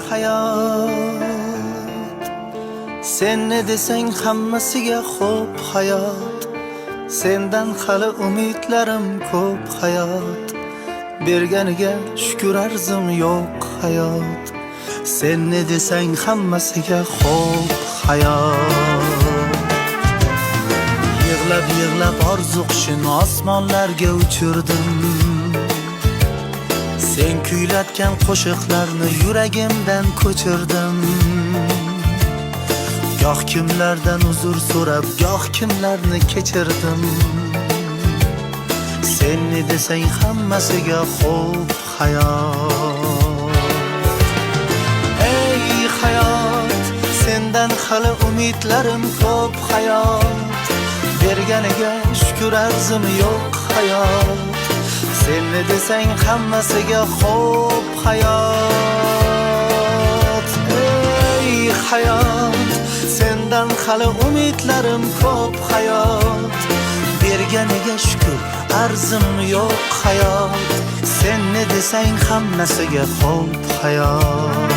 Hayot, sen ne desang hammasiga xo'p hayot. Sendan hali umidlarim ko'p hayot. Berganiga shukur, arzim yo'q hayot. Sen ne desang hammasiga xo'p hayot. Yig'lab yig'lab orzu qushini osmonlarga uchirdim. Sen kuylatgan qo'shiqlarni yuragimdan ko'chirdim. Goh kimlardan uzr so'rab, goh kimlarni kechirdim. Sen ne desang hammasiga xo'p hayot. Ey hayot, sendan hali umidlarim ko'p hayot. Berganiga shukur, arzim yo'q hayot. Sen ne desang hammasiga xo'p hayot. Ey hayot, sendan hali umidlarim ko'p hayot. Berganiga shukur, arzim yo'q hayot. Sen ne desang hammasiga xo'p hayot.